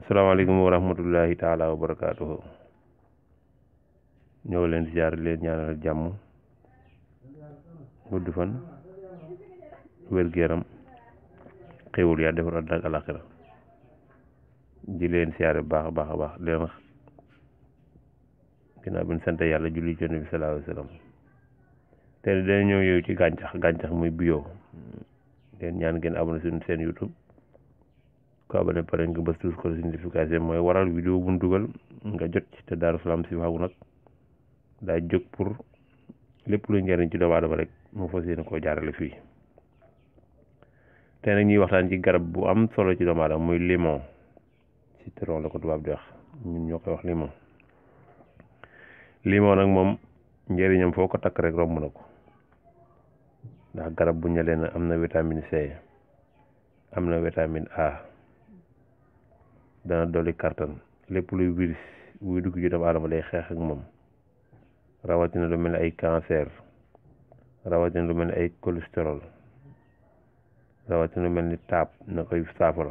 salaamaaleykum wa rahmatullahi taala wa barakaatuhu. ñoo leen ziar leen ñaanal jàmm gudd fan wér-gu-yaram xéwul yaa defar àddina ak alaxira di leen siyaare baax a baax a baax leen ginnaaw bi ñu sant yàlla julli ci Yonent bi sallallahu alayhi wa sallam te dana ñëw yow ci gàncax muy bio leen ñaan ngeen abonné suñu seen YouTube ko abonné pare nga bës tous ko notification mooy waral vidéo bu ñu dugal nga jot ci te Darou Salam chifahou nag daa jóg pour lépp lu njëriñ ci doomu aadama rek mu fas yéene koo jaarale fii te nag ñuy waxtaan ci garab bu am solo ci doomu aadama muy limon citron la ko tubaab di wax ñun ñoo koy wax limon nag moom njëriñam foo ko takk rek romb na ko ndax garab bu ñalee na am na vitamine C am na vitamine A dana dolli kartan lépp luy virus buy dugg ci doomu aadama day xeex ak moom rawatina lu mel ni ay cancer rawatina lu mel ni ay cholestérol rawatina lu mel ni taab na koy saafara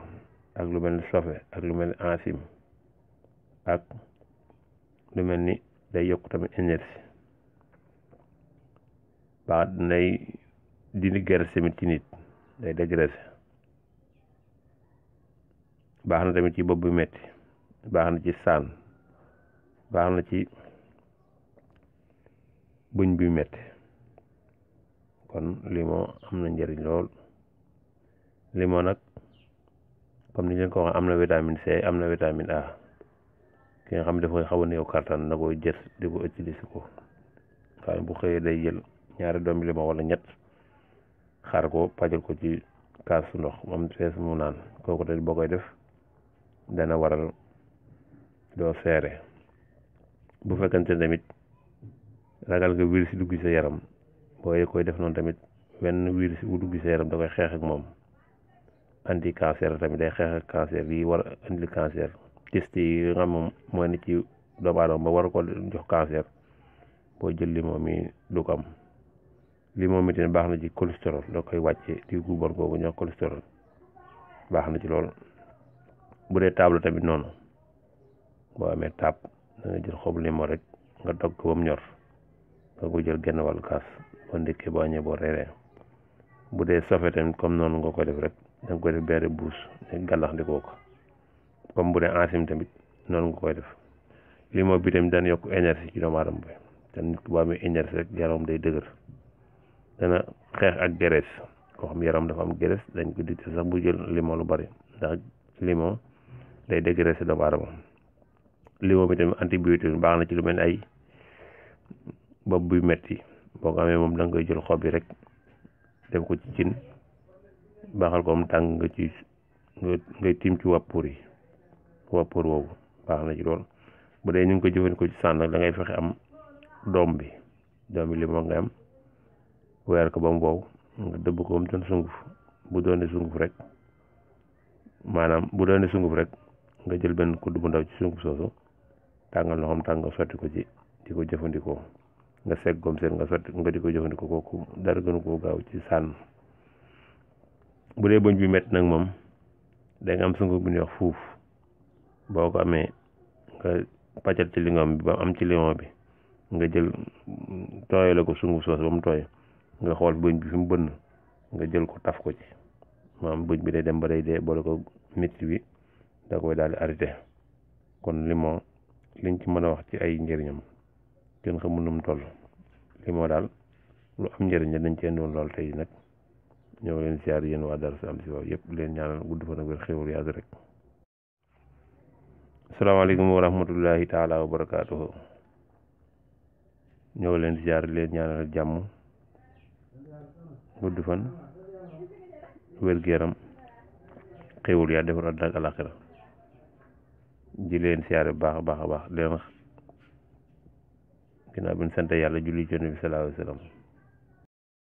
ak lu mel ni sofe ak lu mel ni enzyme ak lu mel ni day yokk tamit énergie baax day dindi graisse tamit ci nit day dégraisser baax na tamit ci bopp bu metti baax na ci saan baax na ci bëñ bi metti kon limon am na njëriñ lool limon nag comme ni leen ko wax am na vitamine C am na vitamine A ki nga xam ne dafay xaw a néew kartan na koy jël di ko utiliser ko waaye bu xëyee day jël ñaari doomi limon wala ñett xaar ko pajal ko ci kaasu ndox moom fees mu naan kooku tamit boo koy def dana waral doo seere bu fekkante tamit ragal nga virus yi dugg sa yaram booy koy def noonu tamit wenn virus bu dugg sa yaram da koy xeex ak moom anti cancer tamit day xeex ak cancer yi war a indi cancer test yi nga xam moom mooy ni ci doomu aadama ba war ko jox cancer boo jël limon mi du ko am limon mi tamit baax na ci cholestérol da koy wàcce di gu bon googu ñoo cholestérol baax na ci lool bu dee taab la tamit noonu boo amee taab da nga jël xobu limon rek nga dog ko ba mu ñor nga ko jël genn wàllu kaas boo ndékkee boo añee boo reeree bu dee sofe tamit comme noonu nga koy def rek da nga koy def benn buus ne gàllax ndikoo ko comme bu dee enzyme tamit noonu nga koy def limon bi tamit dana yokk énergie ci doomu aadama bi te nit ku boo amee énergie rek yaram day dëgër dana xeex ak graisse koo xam yaram dafa am graisse dañ ko ditte sax bu jël limon lu bari ndax limon day dégraisser doomu aadama limon bi tamit antibiotique baax na ci lu mel ni ay bopp buy metti boo ko amee moom da nga koy jël xob yi rek def ko ci cin baaxal ko am tàng nga ci ngay tiim ci wàppur woowu baax na ci lool bu dee ñu ngi ko jëfandikoo ci sànn nag da ngay fexe am doom bi limon nga am weer ko ba mu wow nga dëbb ko ba mu doon sunguf bu doonee sunguf rek maanaam bu doonee sunguf rek nga jël benn kudd bu ndaw ci sunguf soosu tàngal loxoom tàng nga sotti ko ci di ko jëfandikoo nga segg gom seen nga sotti nga di ko jëfandikoo kooku dara gënu koo gaaw ci sànn bu dee bëñ bi métti nag moom da nga am sunguf bu ñuy wax fuuf boo ko amee nga pàccal ci limon bi ba am ci limon bi nga jël tooyale ko sunguf soos ba mu tooy nga xool bëñ bi fi mu bënn nga jël ko taf ko ci maanaam bëñ bi day dem ba day dee boole ko métti bi da koy daal di arrêté kon limon liñ ci mën a wax ci ay njëriñam kenn xamul nu mu toll limon daal lu am njëriñ la dañ ci indi woon lool tey nag ñëw leen siyaar yéen waa Darou Salam si waaw yëpp leen ñaanal gudd fan ak wér xéwal yaatu rek. asalaamaaleykum wa rahmatullahi taala wa barakaatuhu. ñëw leen siyaar leen ñaanal jàmm gudd fan wér-gu-yaram xéwal yaa defar àddina ak alaxira di leen siyaare baax a baax a baax leen ginnaaw bi ñu sant yàlla julli ci Yonent bi sallallahu alayhi wa sallam